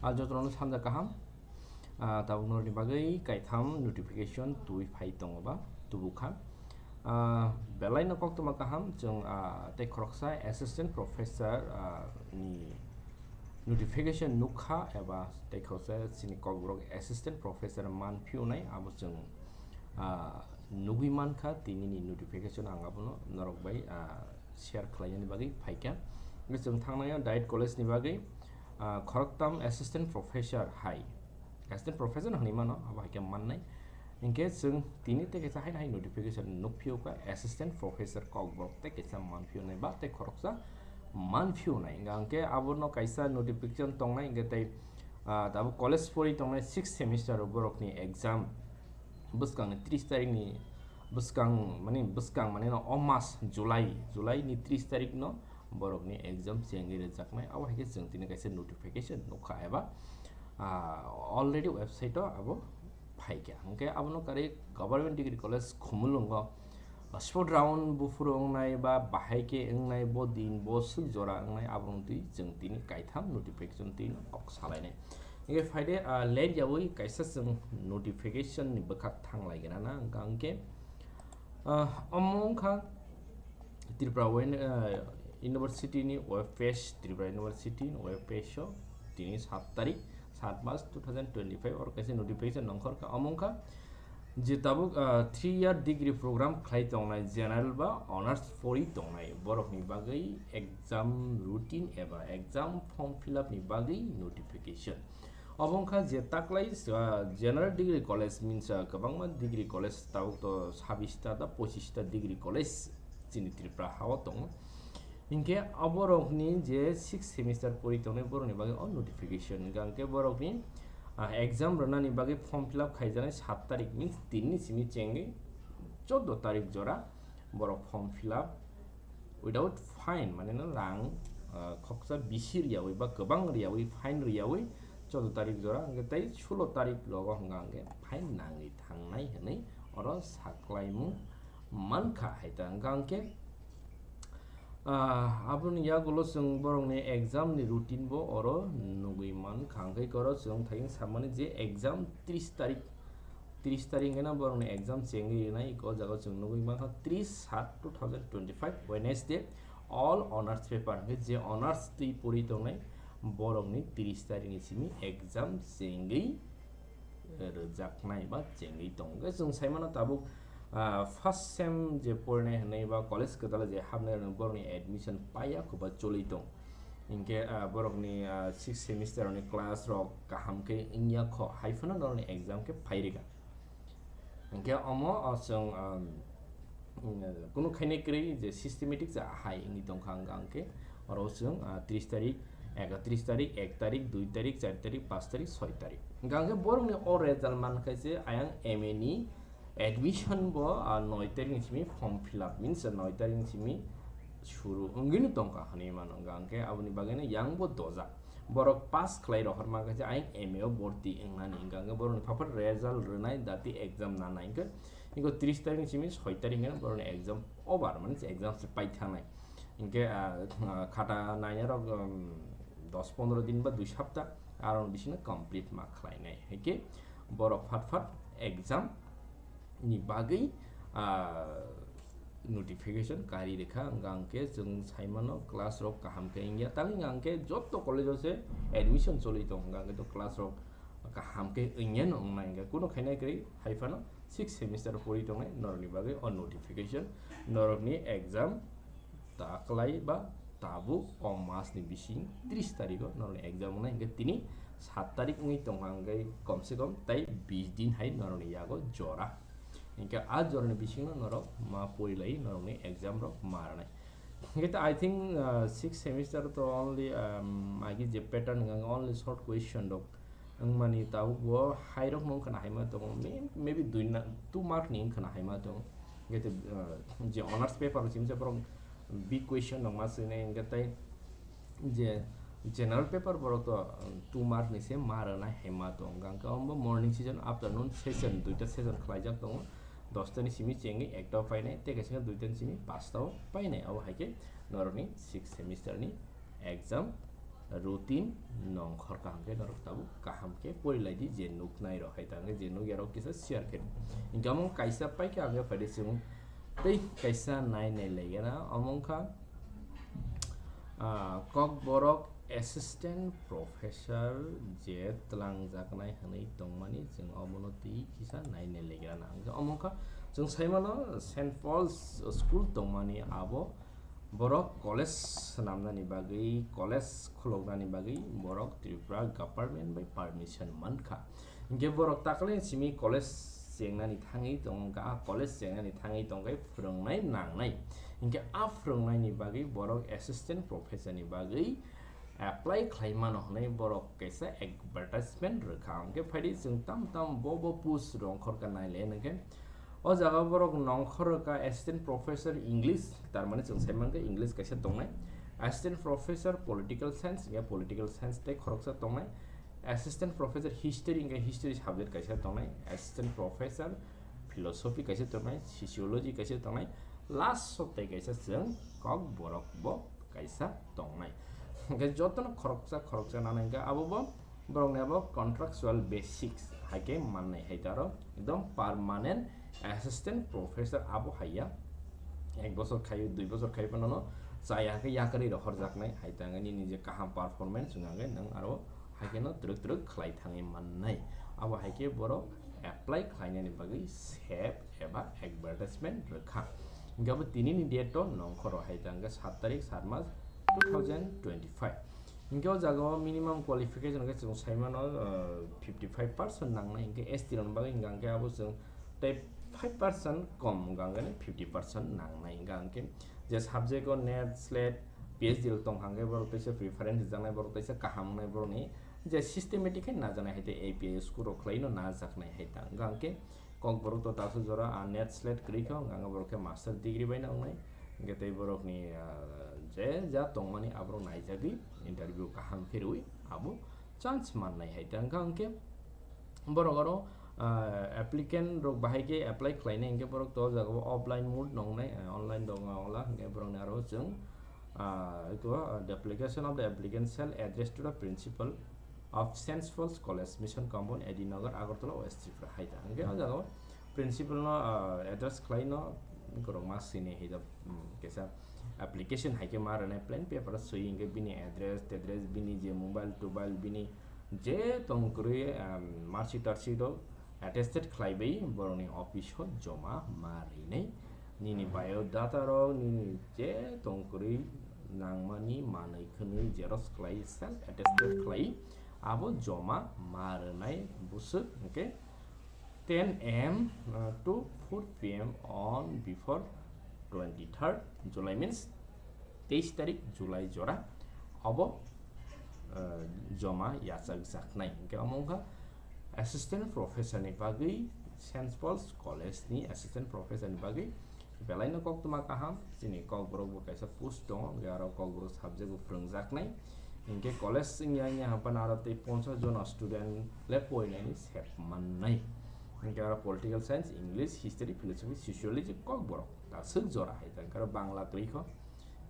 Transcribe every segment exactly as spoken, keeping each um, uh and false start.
Ah, jotono sanja kaham. Ah, tabuk norni bagwi kaitham notification twi phai tongo ba tubukha. Ah, belai no koktwma kaham, chwng, ah, tei khoroksa assistant professor, ah, ni notification nukha eba tei khoroksa chini Kokborok assistant professor man phiyonai, abo chwng, ah, nugwi mankha, tinini notification ang abono norok bai, ah, share khlainani bagwi phaikha. Hwnkhe chwng thangnai o Diet College ni bagwi, ah, khoroktham assistant professor hai, assistant professor no hwnwi mano, abo hai khe mannai. Hinkhe chwng tini tei kaisa haino hai notification nukphiyokha, assistant professor Kokborok tei kaisa manphiyonai ba tei khoroksa manphiyonai. Hinkhe abono kaisa notification tongnai, hinkhe tei, ah, tabuk college pori tongnai sixth semester rok borokni exam bwskangni tris tarikni bwskang, mani bwskang, mani no o mas July, July ni tris tarik no borokni exam chengwi rwjaknai. Abo hai khe chwng tini kaisa notification nukha eba, ah, already website o abo phaikha. Hwnkhe abono karwi Government Degree College Khumulwngo spot round buphuru wngnai ba bahai khe wngnai, bo din bo swk jora wngnai, abo wngtwi chwng tini kaitham notification twi no kok salainai. Hwnkhe phaide, ah, late yawi kaisa chwng notification ni bwkhak thanglai gana na, hwnkha hwnkhe, ah, omo wngkha Tripura Wen-, ah, University ni web page, Tripura University ni web page o tini sat tarik, sat March two thousand twenty-five, oro kaisa notification nongkhorkha, omo wngkha je tabuk, ah, three year degree program khlai tongnai general ba honors pori tongnai borokni bagwi exam routine eba exam form fill up ni bagwi notification. Obo wngkha je taklai, ah, general degree college minsa kwbangma degree college tabuk to sabis ta da pochis ta degree college chini Tripura ha o tongo. Hinkhe aborokni je sixth semester pori tongnai borokni bagwi o notification. Hwnkhe borokni, ah, exam rwnani bagwi form fill up khaijaknai sat tarik means tinini simi chengwi choudo tarik jora borok form fill up without fine, mane no rang, ah, khoksa bisi riyawi ba kwbang riyawi, fine riyawi choudo tarik jora, hwnkhe tei sulo tarik rogo hwnkha hwnkhe fine nangwi thangnai hwnwi oro saklaimung mankha hai ta. Hwnkha hwnkhe, ah, aboni yagulo chwng borokni exam ni routine bo oro nugwi mankha, hwnkhe oro chwng thaieng samani je exam tris tarik, tris tarik hwnkhe no borokni exam chengwi rwnai, o jaga o chwng nugwi mankha tris sat two thousand twenty-five Wednesday, all honors paper, hwnkhe je honors twi pori tongnai borokni tris tarikni simi exam chengwi rwjaknai ba chengwi tongo. Hwnkhe chwng sai mano tabuk, ah, first sem je porinai hwnwi ba college kwtal je hapnai rok borokni admission paiya kho ba choli tong. Hinkhe, ah, borokni, ah, sixth semester ni class rok kaham khe wngya kho, hai phano norokni exam khe phai rwkha. Hinkhe omo, ah, chwng, ah, kunu khainai kwrwi je systematic je ahai wngwi tongkha, hwnkha hwnkhe oro chwng, ah, tris tarik, ekatris tarik, ek tarik, dui tarik, char tarik, panch tarik, soi tarik. Hwnkha hwnkhe borokni o result mankha je ayang M A ni admission bo, ah, noi tarik ni simi form fill up, means noi tarik ni simi suru wngwino tongkha hwnwi mano, hwnkha hwnkhe aboni bagwino yang bo dojak. Borok pass khlai rohorma khe je ayang M A o borti wngnani, hwnkha hwnkhe borokni phaphat result rwnai, dati exam nanai, hwnkhe, hwnkhe tris tarik ni simi soi tarik hwnkhe borokni exam over, mane exam se paithanai. Hwnkhe, ah, ah, khata nainai rok, um, dos pondro din ba dui sapta, aroni bisingo complete ma khlainai. Hwnkhe borok phat phat exam ni bagwi, ah, notification kari rwkha, hwnkha hwnkhe chwng sai mano class rok kaham khe wngya. Tamo hwnkha hwnkhe joto college o se admission choli tong, hwnkha hwnkhe to class rok kaham khe wngya no wngnai, hwnkha kuno khainai kwrwi hai phano sixth semester pori tongnai norokni bagwi o notification, norokni exam taklai ba tabuk o mas ni bising tris tarik o norokni exam wngnai, hwnkhe tini sat tarik wngwi tongkha, hwnkhe komse kom tai bis din hai norokni yago jora. Hinkhe a jorani bisingo norok ma porilai norokni exam rok ma rwnai. Hinkhe to I think, uh, sixth semester to only, um, agi je pattern hwnkha only short question rok wngmani tabuk bo hai rok no wngkhana hai ma tongo, may-, maybe dui na, two mark ni wngkhana hai ma tongo. Hinkhe to, uh, je honors paper o simi je borok big question rok ma swinai, hinkhe tai je general paper borok to, um, two mark ni se ma rwnai hai ma tongo. Hwnkha hwnkhe omo morning session, afternoon session, duita session khlaijak tongo. Dosta ni simi chengwi ekta o painai, tei kaisa duita ni simi pasta o painai. Abo hai khe norokni sixth semester ni exam routine nongkhor kaham khe norok tabuk kaham khe porilaidi je nuknai rok hai tangkhe je nukya rok kisa share khe. Hinkhe omo kaisa paikhe ang khe phaidi chwng tei kaisa nai nai laigana omo wngkha, ah, Kokborok assistant professor je twlangjaknai hwnwi tongmani chwng omono twi kisa nai nai laigana. Hinkhe omo wngkha chwng saimano Saint Paul's school tongmani abo borok college swnamnani bagwi, college khuloknani bagwi borok Tripura government bai permission mankha. Hinkhe borok takle simi college chengnani thangwi tongkha, ah, college chengnani thangwi tongkhe phwrwngnai nangnai. Hinkhe a phwrwngnaini bagwi borok assistant professor ni bagwi apply khlai mano hwnwi borok kaisa advertisement rwkha. Hinkhe phaidi chwng tam tam bo bo post rok nongkhor kha nai le hinkhe o jaga borok nongkhor rwkha assistant professor English, tar mane chwng sai mankha English kaisa tongnai, assistant professor political science, hinkhe political science tei khoroksa tongnai, assistant professor history, hinkhe history subject kaisa tongnai, assistant professor philosophy kaisa tongnai, sociology kaisa tongnai, last o tei kaisa chwng Kokborok bo kaisa tongnai. Hinkhe jotono khoroksa khoroksa nana hinkhe abo bo borokni abo contractual basics hai khe mannai hai taro ekdom permanent assistant professor abo hai ya. Ek bosor khaio, dui bosor khaio phano no chaya khe yakarwi rohorjaknai hai tangani nini je kaham performance wngkha khe nwng aro hai kheno twrwk twrwk khlai thangwi mannai. Abo hai khe borok apply khlainani bagwi sep eba advertisement rwkha. Hinkhe abo tinini date o nongkhoro hai tangkhe sat tarik sat mas two thousand twenty-five. Hinkhe o jaga o minimum qualification khe chwng saimano, uh, fifty five percent nangnai, hinkhe S T rokni bagwi hinkha hinkhe abo chwng tei five percent kom hinkha hinkhe fifty percent nangnai. Hinkha hinkhe je subject o NET, SLET, P H D rok tongkha hinkhe borok teisa preference rijak nai, borok teisa kaham wngnai, borokni je systematic khe najaknai hai tei A P I school rok khlaino najaknai hai ta. Hinkha hinkhe Kokborok to taso jora, ah, NET SLET kwrwi kha, hinkha hinkhe borok khe master degree bai nangnai. Hinkhe tei borokni, ah, je ja tongmani aborok naijagwi interview kaham khe rwui abo chance mannai hai ta. Hinkha hinkhe borok aro, ah, applicant rok bahai khe apply khlainai hinkhe borok to o jaga o offline mode nongnai, ah, online rok nongla hinkhe borokni aro chwng, ah, eko, ah, the application of the applicant shall address to the principal of Saint Paul's College, Mission Compound, A D Nagar, Agartala, West Tripura hai ta. Hinkhe o jaga o principal no, ah, address khlai no borok ma sini hai ta, um, kaisa application hai khe ma rwnai plain paper o swi hinkhe bini address, address bini je mobile tobile bini je tong kwrwi, um, marksheet tarksheet rok attested khlaiwi borokni office o joma ma rinai. Nini biodata rok, nini je tong kwrwi nangmani manwi khwnwi xerox khlai, self attested khlai, abo joma ma rwnai bwswk hinkhe ten A M, uh, to four P M on before twenty-third July, means teis tarik July jora obo, uh, joma yachakjaknai. Hinkhe omo wngkha assistant professor ni bagwi, Saint Paul's College ni assistant professor ni bagwi belaino koktwma kaham. Chini Kokborok bo kaisa post tongo, hinkhe aro Kokborok subject bo phwrwngjaknai. Hinkhe college wngya wngya haphano aro tei ponchash jona student le porinani sep mannai. Hinkhe aro political science, English, history, philosophy, sociology, Kokborok ta swk jora hai ta. Hinkhe aro Bangla kwrwi kho,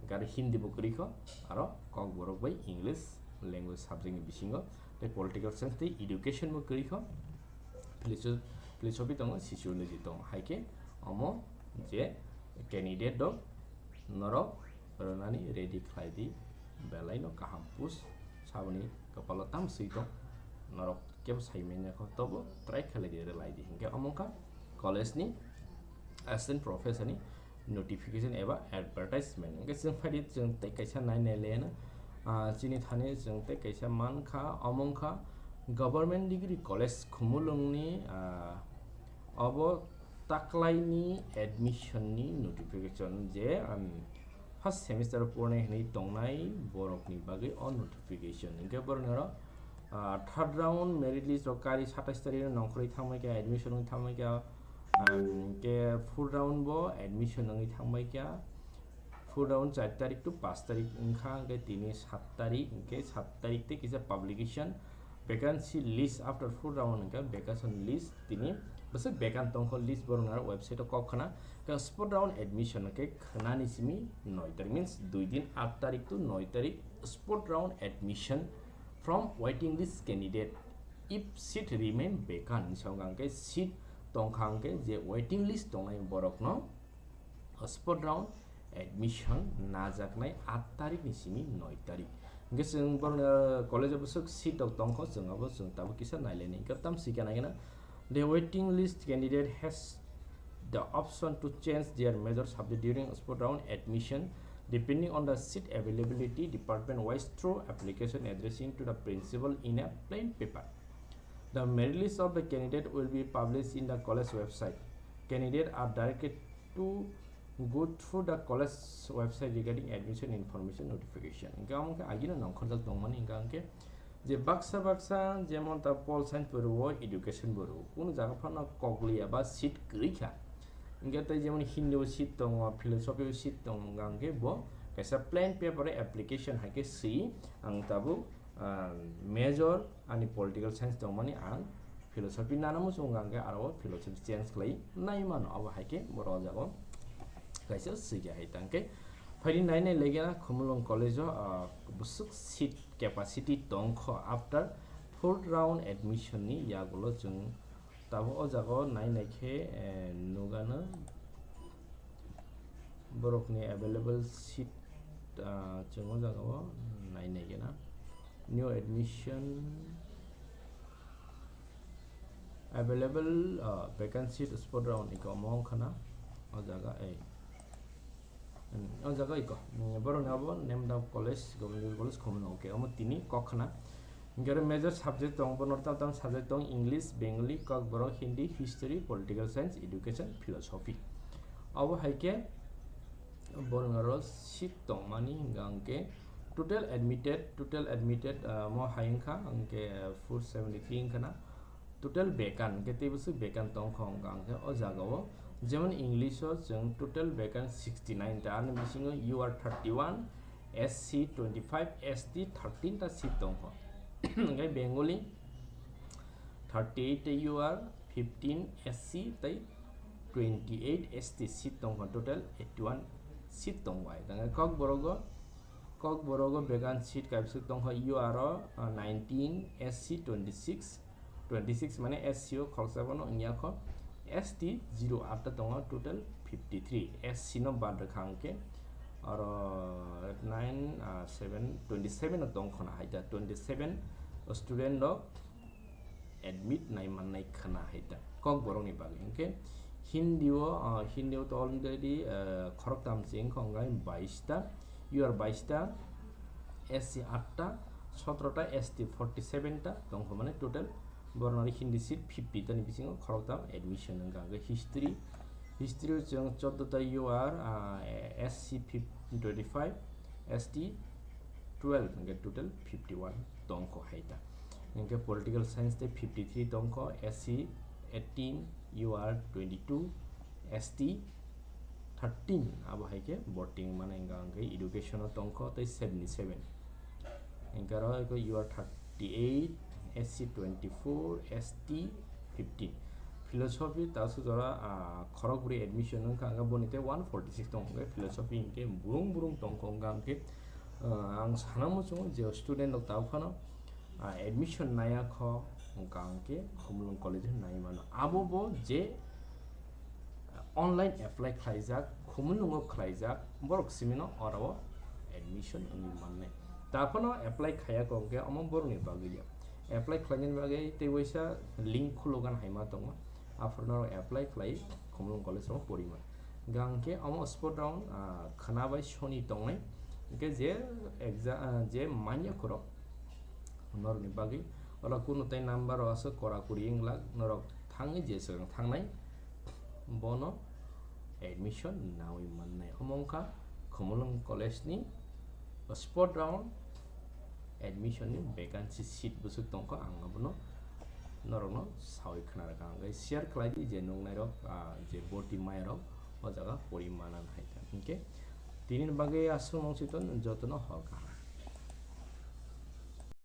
hinkhe aro Hindi bo kwrwi kho, aro Kokborok bai English language subject ni bisingo tei political science tei education bo kwrwi kho, philosophy, philosophy tongo, sociology tongo, hai khe omo je candidate rok norok rwnani ready khlai di, belai no kaham post saboni kwpalo tam swi tong, norok kebo sai manya kho, tobo try khlai di, rwlai di, hinkhe omo wngkha college ni assistant professor ni notification eba advertisement. Hinkhe chwng phai di, chwng tei kaisa nai nai le no, ah, chini thani chwng tei kaisa man kha, omo wngkha Government Degree College Khumulwng ni, ah, obo taklaini admission ni notification je, um, first semester o pornai hinwi tongnai borokni bagwi o notification. Hinkhe borokni oro, ah, third round merit list rok kari satais tarik no nongkhorwi thangbai kha, admission wngwi thangbai kha, um, hinkhe fourth round bo admission wngwi thangbai kha. Fourth round char tarik to panch tarik wngkha, hinkhe tini sat tarik, hinkhe sat tarik tei kisa publication, Vacancy list after fourth round hwnkhe vacancy list tini bwswk vacant tongkho list borok naro website o kok khna. Khe spot round admission hwnkhe khnani simi noi tarik, means dui din, aat tarik to noi tarik spot round admission from waiting list candidate if seat remain vacant. Ni song hwnkhe seat tongkha hwnkhe je waiting list tongnai borokno spot round admission najaknai aat tarik ni simi noi tarik. Hwnkhe chwng borokni college o bwswk seat rok tongkho, chwng abo chwng tabuk kisa nailainai. Hwnkhe tam sikha naikhe na, the waiting list candidate has the option to change their major subject during spot round admission depending on the seat availability department wise through application addressing to the principal in a plain paper. The merit list of the candidate will be published in the college website. Candidates are directed to go through the college website regarding admission information notification. Hwnkhe omo khe agino nongkhorjak tongmani, hwnkhe hwnkhe je baksa baksa jemon ta pol science bo rwo, education bo rwo, kunu jaga phano kokliya ba seat kwrwi kha. Hwnkhe tei jemon Hindi o seat tongo, philosophy o seat tongo, hwnkhe bo kaisa plain paper o application hai khe swi ang tabuk, ah, major ani political science tongmani ang philosophy nana muchungo hwnkhe aro philosophy change khlai nai mano, abo hai khe borok o jaga o kaisa swikha hai tangkhe. Phaidi nai nai laiga Khumulwng college o, ah, bwswk seat capacity tongkho after fourth round admission ni yagulo chwng tabuk o jaga o nai nai khe, eh, nugano borokni available seat, ah, chwng o jaga o nai nai gana new admission available, ah, vacancy spot round iko omo wngkha na o jaga ei. Hmm, o jaga iko, hmm, borokni abo Nemda College, Government Degree College, Khumulwng, okay, omo tini kok khna. Hwnkhe oro major subject tong, bono tam tam subject tong, English, Bengali, Kokborok, Hindi, History, Political Science, Education, Philosophy. Abo hai khe borokni oro seat tongmani hwnkha hwnkhe total admitted, total admitted, ah, mo hai wngkha hwnkhe four seventy three wngkha na. Total vacant hwnkhe tei bwswk vacant tongkha hwnkha hwnkhe o jaga o, jemon English o chwng total vacant sixty nine ta, ani bisingo U R thirty one, S C twenty five, S T thirteen ta seat tongkha. Hwnkhe Bengali thirty eight ta U R, fifteen S C tei twenty eight S T seat tongkha, total eighty one seat tongbai. Hwnkhe Kokborok o, Kokborok o vacant seat kaibwswk tongkha, U R o, ah, nineteen, S C twenty six, twenty six mane S C o khoroksa bono wngya kho, S T zero atta tongo, total fifty three, S C no bad rwkha hwnkhe oro nine, ah, seven, twenty seven o tongkho na hai ta, twenty seven student rok admit nai mannai khna hai ta Kokborok ni bagwi. Hwnkhe Hindi o, ah, Hindi o to already, ah, khoroktam se wngkha, hwnkhe bais ta, U R bais ta, S C atta, sotro ta, S T forty seven ta tongkha, mane total borok nari Hindi seat fifty ta ni bisingo khoroktam admission wngkha. Hwnkhe history, history o chwng chordo ta U R, ah, S C fif-, twenty five, S T twelve, hwnkhe total fifty one tongkho hai ta. Hwnkhe political science tei fifty three tongkho, S C eighteen, U R twenty two, S T thirteen, abo hai khe voting mane hwnkha hwnkhe education o tongkho tei seventy seven. Hwnkhe aro eko U R thirty eight, S C twenty four, S T fifteen. Philosophy ta aswk jora, ah, khorok bwrwi admission wngkha, hwnkhe boni tei one forty six tong, hwnkhe philosophy hwnkhe burung burung tongkho, hwnkha hwnkhe, ah, ang sana muchungo je student rok tabuk phano, ah, admission naiya kho, hwnkha hwnkhe Khumulwng college o nai mano. Abo bo je online apply khlaijak, Khumulwngo khlaijak, borok simino oro admission wngwi mannai. Taphano apply khaiya kok hwnkhe omo borokni bagwi ya. Apply khlainani bagwi tei waisa link khulogan hai ma tongo. Aphuru norok apply khlai Khumulwng college o poriman. Hwnkhe omo spot round, ah, khwna bai soni tongnai. Hwnkhe je exam, ah, je manya khorok norokni bagwi oro kunu tai number o aswk kora kuri wng glak, norok thangwi je swkang thangnai bono admission nawi mannai. Omo wngkha Khumulwng college ni spot round admission ni vacancy seat bwswk tongkha, ang abono norokno sawi khna rwkha. Hwnkhe share khlai di je nuknairok, ah, je boti mairok o jaga pori manan hai ta. Hwnkhe tini bagwi aswk nung chiton jotono hor kaham.